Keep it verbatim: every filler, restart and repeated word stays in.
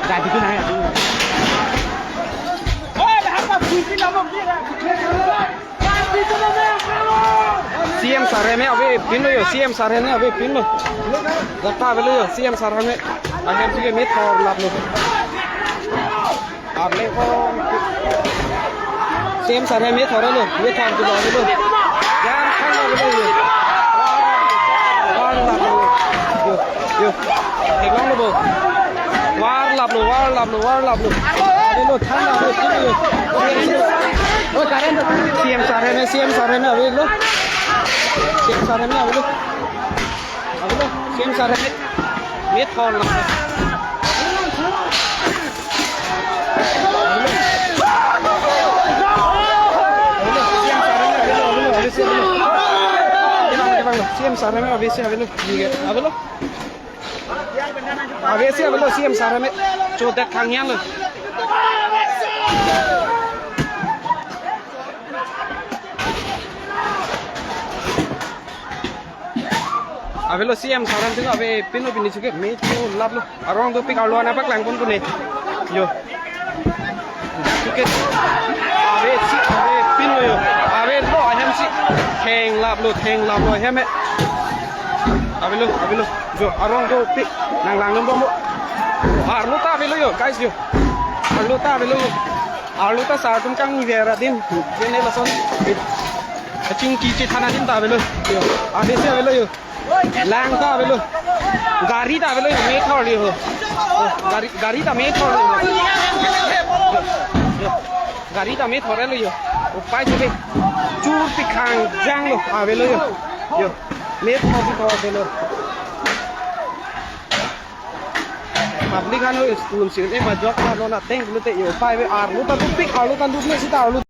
Dai bitu nai. C M sir ahem avepinlo jo, C M sir ahem avepinlo. Jata avelo jo, C M sir ahem. Ahem si ke methor laplo. Arle ko. C M sir ahem methor lo, methor tu lo lo. Jam khan lo lo jo. War laplo. Jo, jo. Theklonglo bo. War laplo, war laplo, war laplo. Avelo, than laplo, than lo. O, current. C M sir ahem, C M sir ahem avelo. C M sir ahem avelo. Avelo, C M sir ahem. Methor lo. C M sir ahem avelo, avelo, avelo. C M sir ahem avelo, avelo. Avesi avelo C M sir ahem. Chodet khangyang lo. Avelo C M sir ahem, avepinlo pini chuke methor laplo. Arong dopik arlo ana paklang pon pune. Jo. Chuke. Avesi avepinlo jo. Avelo ahem si. Theng laplo, theng laplo ahem he. Avelo, avelo. Jo, arong dopik. Nang langdun bomlo. Arlo ta avelo jo, guys jo. Arlo ta avelo jo. Arlo ta sir atum kangni vera din. Jene lason. Chingki chethan adim ta avelo. Jo. Avesi avelo jo. Lang ta avelo. Gari ta avelo jo, methor jo. Gari, gari ta methor jo. Jo. Gari ta methor lo jo. Upai chuke. Churpik khangjang lo avelo jo. Jo. Methor si thor avelo. Public ano school si, eh, majok ano na teng lo te jo. Upai ave arlo ta dopik, arlo ta dopik sita arlo